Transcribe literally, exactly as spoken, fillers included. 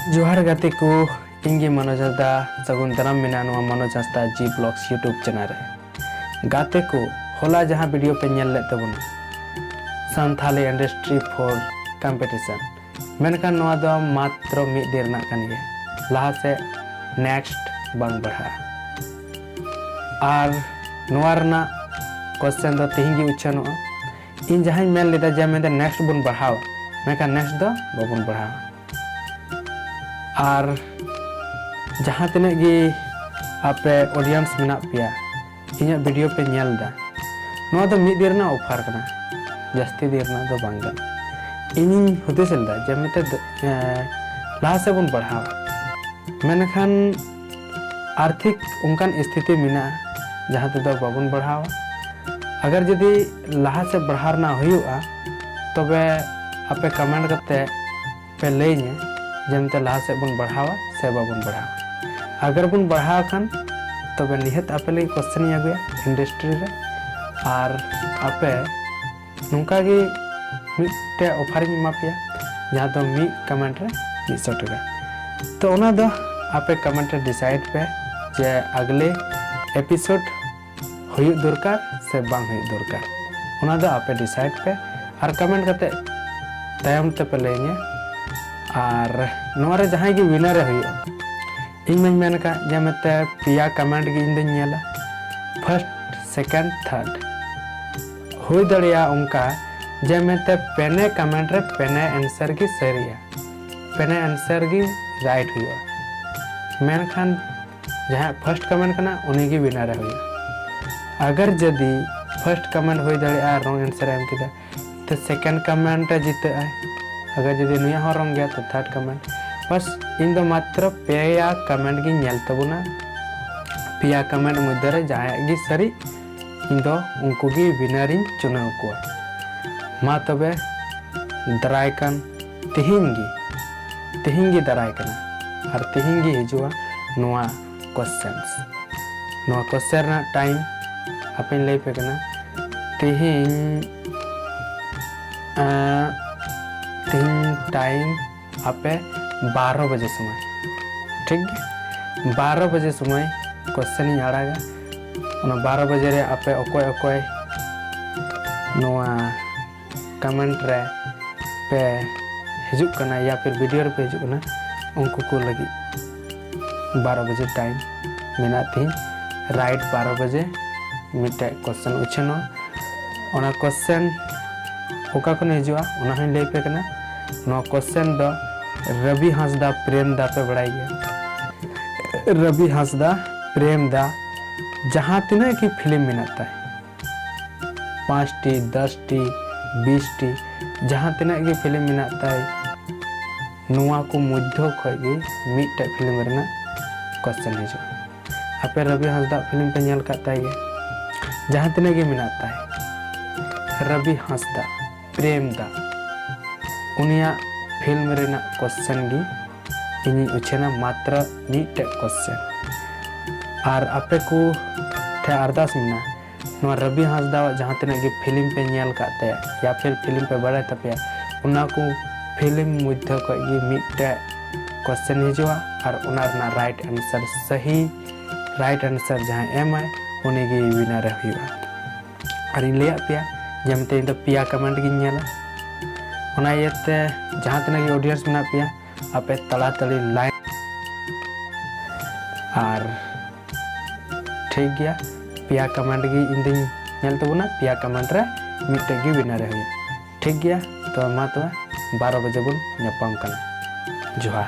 ᱡᱚᱦᱟᱨ ᱜᱟᱛᱮ ᱠᱚ, ᱤᱧ ᱜᱮ ᱢᱚᱱᱳᱡᱽ ᱦᱟᱸᱥᱫᱟ᱾ ᱥᱟᱹᱜᱩᱱ ᱫᱟᱨᱟᱢ ᱢᱮᱱᱟᱜᱼᱟ ᱱᱚᱣᱟ ᱢᱚᱱᱳᱡᱽ ᱦᱟᱸᱥᱫᱟ G Vlogs YouTube channel ᱨᱮ᱾ ᱜᱟᱛᱮ ᱠᱚ, ᱦᱚᱞᱟ ᱡᱟᱦᱟᱸ video ᱯᱮ ᱧᱮᱞ ᱞᱮᱫ ᱛᱟᱵᱚᱱᱟ, Santali Industry four competition, ᱢᱮᱱᱠᱷᱟᱱ ᱱᱚᱣᱟ ᱫᱚ ᱢᱟᱛᱨᱚ ᱢᱤᱫ ᱫᱤᱱ ᱨᱮᱱᱟᱜ ᱠᱟᱱ ᱜᱮᱭᱟ, ᱞᱟᱦᱟ ᱥᱮᱫ next ᱵᱟᱝ ᱵᱟᱲᱦᱟᱜᱼᱟ᱾ ᱟᱨ ᱱᱚᱣᱟ ᱨᱮᱱᱟᱜ question ᱫᱚ ᱛᱮᱦᱮᱧ ᱜᱮ ᱩᱪᱷᱟᱹᱱᱚᱜᱼᱟ᱾ ᱤᱧ ᱡᱟᱦᱟᱸᱧ ᱢᱮᱱ ᱞᱮᱫᱟ ᱡᱮ ᱢᱮᱱᱫᱟ next ᱵᱚᱱ ᱵᱟᱲᱦᱟᱣᱟ, ᱢᱮᱱᱠᱷᱟᱱ next ᱫᱚ ᱵᱟᱵᱚᱱ ᱵᱟᱲᱦᱟᱣᱟ᱾ ᱟᱨ ᱡᱟᱦᱟᱸ ᱛᱤᱱᱟᱹᱜ ᱜᱮ ᱟᱯᱮ audience ᱢᱮᱱᱟᱜ ᱯᱮᱭᱟ, ᱤᱧᱟᱹᱜ video ᱯᱮ ᱧᱮᱞ ᱮᱫᱟ, ᱱᱚᱣᱟ ᱫᱚ ᱢᱤᱫ ᱫᱤᱱ ᱨᱮᱱᱟᱜ offer ᱠᱟᱱᱟ, ᱡᱟᱹᱥᱛᱤ ᱫᱤᱱ ᱨᱮᱱᱟᱜ ᱫᱚ ᱵᱟᱝ ᱠᱟᱱᱟ᱾ ᱤᱧᱤᱧ ᱦᱩᱫᱤᱥ ᱞᱮᱫᱟ ᱡᱮ ᱢᱤᱫᱴᱮᱡ ᱫᱚ, ᱮᱸ, ᱞᱟᱦᱟ ᱥᱮᱫ ᱵᱚᱱ ᱵᱟᱲᱦᱟᱣᱟ, ᱢᱮᱱᱠᱷᱟᱱ ᱟᱨᱛᱷᱤᱠ ᱚᱱᱠᱟᱱ ᱥᱛᱷᱤᱛᱤ ᱢᱮᱱᱟᱜᱼᱟ ᱡᱟᱦᱟᱸ ᱛᱮᱫᱚ ᱵᱟᱵᱚᱱ ᱵᱟᱲᱦᱟᱣᱟ᱾ ᱟᱜᱟᱨ ᱡᱩᱫᱤ ᱞᱟᱦᱟ ᱥᱮᱫ ᱵᱟᱲᱦᱟᱣ ᱨᱮᱱᱟᱜ ᱦᱩᱭᱩᱜᱼᱟ, ᱛᱚᱵᱮ ᱟᱯᱮ comment ᱠᱟᱛᱮ ᱯᱮ ᱞᱟᱹᱭᱟᱹᱧᱟ ᱡᱮ ᱢᱮᱱᱛᱮ ᱞᱟᱦᱟ ᱥᱮᱫ ᱵᱚᱱ ᱵᱟᱲᱦᱟᱣᱟ ᱥᱮ ᱵᱟᱵᱚᱱ ᱵᱟᱲᱦᱟᱣᱟ᱾ ᱟᱜᱟᱨ ᱵᱚᱱ ᱵᱟᱲᱦᱟᱣ ᱠᱷᱟᱱ, ᱛᱚᱵᱮ ᱱᱤᱦᱟᱹᱛ ᱟᱯᱮ ᱞᱟᱹᱜᱤᱫ question ᱤᱧ ᱟᱹᱜᱩᱭᱟ industry ᱨᱮ, ᱟᱨ ᱟᱯᱮ ᱱᱚᱝᱠᱟ ᱜᱮ ᱢᱤᱫᱴᱮᱡ offer ᱤᱧ ᱮᱢᱟ ᱯᱮᱭᱟ, ᱡᱟᱦᱟᱸ ᱫᱚ ᱢᱤᱫ comment ᱨᱮ ᱢᱤᱫ ᱥᱚ ᱴᱟᱠᱟ᱾ ᱛᱚ ᱚᱱᱟ ᱫᱚ ᱟᱯᱮ comment ᱨᱮ decide ᱯᱮ ᱡᱮ ᱟᱜᱽᱞᱮ episode ᱦᱩᱭᱩᱜ ᱫᱚᱨᱠᱟᱨ ᱥᱮ ᱵᱟᱝ ᱦᱩᱭᱩᱜ ᱫᱚᱨᱠᱟᱨ, ᱚᱱᱟ ᱫᱚ ᱟᱯᱮ decide ᱯᱮ᱾ ᱟᱨ comment ᱠᱟᱛᱮ ᱛᱟᱭᱚᱢ ᱛᱮᱯᱮ ᱞᱟᱹᱭᱟᱹᱧᱟ᱾ ᱟᱨ ᱱᱚᱣᱟ ᱨᱮ ᱡᱟᱦᱟᱸᱭ ᱜᱮ winner ᱮ ᱦᱩᱭᱩᱜᱼᱟ, ᱤᱧ ᱢᱟᱧ ᱢᱮᱱ ᱟᱠᱟᱫ ᱡᱮ ᱢᱮᱱᱛᱮ ᱯᱮᱭᱟ comment ᱜᱮ ᱤᱧ ᱫᱚᱧ ᱧᱮᱞᱟ, first, second, third᱾ ᱦᱩᱭ ᱫᱟᱲᱮᱭᱟᱜᱼᱟ ᱚᱱᱠᱟ ᱡᱮ ᱢᱮᱱᱛᱮ ᱯᱮᱱᱮ comment ᱨᱮ ᱯᱮᱱᱮ answer ᱜᱮ ᱥᱟᱹᱨᱤᱜᱼᱟ, ᱯᱮᱱᱮ answer ᱜᱮ right ᱦᱩᱭᱩᱜᱼᱟ, ᱢᱮᱱᱠᱷᱟᱱ ᱡᱟᱦᱟᱸᱭᱟᱜ first comment ᱠᱟᱱᱟ ᱩᱱᱤ ᱜᱮ winner ᱮ ᱦᱩᱭᱩᱜᱼᱟ᱾ ᱟᱜᱟᱨ ᱡᱩᱫᱤ first comment ᱦᱩᱭ ᱫᱟᱲᱮᱭᱟᱜᱼᱟ wrong answer ᱮ ᱮᱢ ᱠᱮᱫᱟ, ᱛᱚ second comment ᱨᱮ ᱡᱤᱛᱟᱹᱜ ᱟᱭ᱾ ᱟᱜᱟᱨ ᱡᱩᱫᱤ ᱱᱩᱭᱟᱜ ᱦᱚᱸ wrong ᱜᱮᱭᱟ, ᱛᱚ third comment᱾ ᱵᱟᱥ, ᱤᱧ ᱫᱚ ᱢᱟᱛᱨᱚ ᱯᱮᱭᱟ comment ᱜᱤᱧ ᱧᱮᱞ ᱛᱟᱵᱚᱱᱟ᱾ ᱯᱮᱭᱟ comment ᱢᱚᱫᱽᱫᱷᱮ ᱨᱮ ᱡᱟᱦᱟᱸᱭᱟᱜ ᱜᱮ ᱥᱟᱹᱨᱤ, ᱤᱧ ᱫᱚ ᱩᱱᱠᱩ ᱜᱮ winner ᱤᱧ ᱪᱩᱱᱟᱹᱣ ᱠᱚᱣᱟ᱾ ᱢᱟ ᱛᱚᱵᱮ, ᱫᱟᱨᱟᱭ ᱠᱟᱱ ᱛᱤᱦᱤᱧ ᱜᱮ, ᱛᱤᱦᱤᱧ ᱜᱮ ᱫᱟᱨᱟᱭ ᱠᱟᱱᱟ, ᱟᱨ ᱛᱤᱦᱤᱧ ᱜᱮ ᱦᱤᱡᱩᱜᱼᱟ ᱱᱚᱣᱟ questions᱾ ᱱᱚᱣᱟ question ᱨᱮᱱᱟᱜ time ᱟᱯᱮᱧ ᱞᱟᱹᱭ ᱯᱮ ᱠᱟᱱᱟ᱾ ᱛᱤᱦᱤᱧ, ᱟᱸ, ᱛᱤᱦᱤᱧ time ᱟᱯᱮ ᱵᱟᱨᱚ ᱵᱟᱡᱮ ᱥᱚᱢᱚᱭ, ᱴᱷᱤᱠ ᱜᱮᱭᱟ? ᱵᱟᱨᱚ ᱵᱟᱡᱮ ᱥᱚᱢᱚᱭ ᱠᱚᱥᱪᱮᱱ ᱤᱧ ᱟᱲᱟᱜᱟ᱾ ᱚᱱᱟ ᱵᱟᱨᱚ ᱵᱟᱡᱮ ᱨᱮ ᱟᱯᱮ ᱚᱠᱚᱭ ᱚᱠᱚᱭ ᱱᱚᱣᱟ ᱠᱚᱢᱮᱱᱴ ᱨᱮ ᱯᱮ ᱦᱤᱡᱩᱜ ᱠᱟᱱᱟ ᱭᱟ ᱯᱷᱤᱨ ᱵᱷᱤᱰᱤᱭᱳ ᱨᱮᱯᱮ ᱦᱤᱡᱩᱜ ᱠᱟᱱᱟ, ᱩᱱᱠᱩ ᱠᱚ ᱞᱟᱹᱜᱤᱫ ᱵᱟᱨᱚ ᱵᱟᱡᱮ ᱴᱟᱭᱤᱢ ᱢᱮᱱᱟᱜ ᱛᱤᱧ᱾ ᱨᱟᱭᱤᱴ ᱵᱟᱨᱚ ᱵᱟᱡᱮ ᱢᱤᱫᱴᱮᱡ ᱠᱚᱥᱪᱮᱱ ᱩᱪᱷᱟᱹᱱᱚᱜᱼᱟ᱾ ᱚᱱᱟ ᱠᱚᱥᱪᱮᱱ ᱚᱠᱟ ᱠᱷᱚᱱ ᱦᱤᱡᱩᱜᱼᱟ, ᱚᱱᱟ ᱦᱚᱸᱧ ᱞᱟᱹᱭ ᱯᱮ ᱠᱟᱱᱟ᱾ ᱱᱚᱣᱟ ᱠᱚᱥᱪᱮᱱ ᱫᱚ ᱨᱚᱵᱤ ᱦᱟᱸᱥᱫᱟ, ᱯᱨᱮᱢ ᱫᱟ ᱯᱮ ᱵᱟᱲᱟᱭ ᱜᱮᱭᱟ᱾ ᱨᱚᱵᱤ ᱦᱟᱸᱥᱫᱟ, ᱯᱨᱮᱢ ᱫᱟ, ᱡᱟᱦᱟᱸ ᱛᱤᱱᱟᱹᱜ ᱜᱮ ᱯᱷᱤᱞᱢ ᱢᱮᱱᱟᱜ ᱛᱟᱭ, ᱯᱟᱸᱪᱴᱤ, ᱫᱚᱥᱴᱤ, ᱵᱤᱥᱴᱤ, ᱡᱟᱦᱟᱸ ᱛᱤᱱᱟᱹᱜ ᱜᱮ ᱯᱷᱤᱞᱢ ᱢᱮᱱᱟᱜ ᱛᱟᱭ, ᱱᱚᱣᱟ ᱠᱚ ᱢᱚᱫᱽᱫᱷᱚ ᱠᱷᱚᱡ ᱜᱮ ᱢᱤᱫᱴᱮᱡ ᱯᱷᱤᱞᱢ ᱨᱮᱱᱟᱜ ᱠᱚᱥᱪᱮᱱ ᱦᱤᱡᱩᱜᱼᱟ᱾ ᱟᱯᱮ ᱨᱚᱵᱤ ᱦᱟᱸᱥᱫᱟ ᱯᱷᱤᱞᱢ ᱯᱮ ᱧᱮᱞ ᱠᱟᱫ ᱛᱟᱭ ᱜᱮ, ᱡᱟᱦᱟᱸ ᱛᱤᱱᱟᱹᱜ ᱜᱮ ᱢᱮᱱᱟᱜ ᱛᱟᱭ, ᱨᱚᱵᱤ ᱦᱟᱸᱥᱫᱟ, ᱯᱨᱮᱢ ᱫᱟ, ᱩᱱᱤᱭᱟᱜ ᱯᱷᱤᱞᱢ ᱨᱮᱱᱟᱜ ᱠᱚᱥᱪᱮᱱ ᱜᱮ ᱤᱧᱤᱧ ᱩᱪᱷᱟᱹᱱᱟ, ᱢᱟᱛᱨᱚ ᱢᱤᱫᱴᱮᱡ ᱠᱚᱥᱪᱮᱱ᱾ ᱟᱨ ᱟᱯᱮ ᱠᱚ ᱴᱷᱮᱱ ᱟᱨᱫᱟᱥ ᱢᱮᱱᱟᱜᱼᱟ, ᱱᱚᱣᱟ ᱨᱚᱵᱤ ᱦᱟᱸᱥᱫᱟᱣᱟᱜ ᱡᱟᱦᱟᱸ ᱛᱤᱱᱟᱹᱜ ᱜᱮ ᱯᱷᱤᱞᱢ ᱯᱮ ᱧᱮᱞ ᱠᱟᱫ ᱛᱟᱭᱟ ᱭᱟ ᱯᱷᱤᱨ ᱯᱷᱤᱞᱢ ᱯᱮ ᱵᱟᱲᱟᱭ ᱛᱟᱯᱮᱭᱟ, ᱚᱱᱟ ᱠᱚ ᱯᱷᱤᱞᱢ ᱢᱚᱫᱽᱫᱷᱚ ᱠᱷᱚᱡ ᱜᱮ ᱢᱤᱫᱴᱮᱡ ᱠᱚᱥᱪᱮᱱ ᱦᱤᱡᱩᱜᱼᱟ ᱟᱨ ᱚᱱᱟ ᱨᱮᱱᱟᱜ ᱨᱟᱭᱤᱴ ᱟᱱᱥᱟᱨ, ᱥᱟᱹᱦᱤ ᱨᱟᱭᱤᱴ ᱟᱱᱥᱟᱨ ᱡᱟᱦᱟᱸᱭ ᱮᱢᱟᱭ, ᱩᱱᱤ ᱜᱮ ᱣᱤᱱᱟᱨ ᱮ ᱦᱩᱭᱩᱜᱼᱟ᱾ ᱟᱨᱤᱧ ᱞᱟᱹᱭᱟᱫ ᱯᱮᱭᱟ ᱡᱮ ᱢᱮᱱᱛᱮ ᱤᱧ ᱫᱚ ᱯᱮᱭᱟ ᱠᱚᱢᱮᱱᱴ ᱜᱤᱧ ᱧᱮᱞᱟ᱾ ᱚᱱᱟ ᱤᱭᱟᱹᱛᱮ ᱡᱟᱦᱟᱸ ᱛᱤᱱᱟᱹᱜ ᱜᱮ ᱚᱰᱤᱭᱮᱱᱥ ᱢᱮᱱᱟᱜ ᱯᱮᱭᱟ, ᱟᱯᱮ ᱛᱟᱲᱟᱛᱟᱲᱤ ᱞᱟᱭᱤᱠ᱾ ᱟᱨ ᱴᱷᱤᱠ ᱜᱮᱭᱟ, ᱯᱮᱭᱟ ᱠᱚᱢᱮᱱᱴ ᱜᱮ ᱤᱧ ᱫᱚᱧ ᱧᱮᱞ ᱛᱟᱵᱚᱱᱟ, ᱯᱮᱭᱟ ᱠᱚᱢᱮᱱᱴ ᱨᱮ ᱢᱤᱫᱴᱮᱡ ᱜᱮ ᱣᱤᱱᱟᱨ ᱮ ᱦᱩᱭᱩᱜᱼᱟ᱾ ᱴᱷᱤᱠ ᱜᱮᱭᱟ, ᱛᱚ ᱢᱟ ᱛᱚᱵᱮ ᱵᱟᱨᱚ ᱵᱟᱡᱮ ᱵᱚᱱ ᱧᱟᱯᱟᱢ ᱠᱟᱱᱟ᱾ ᱡᱚᱦᱟᱨ᱾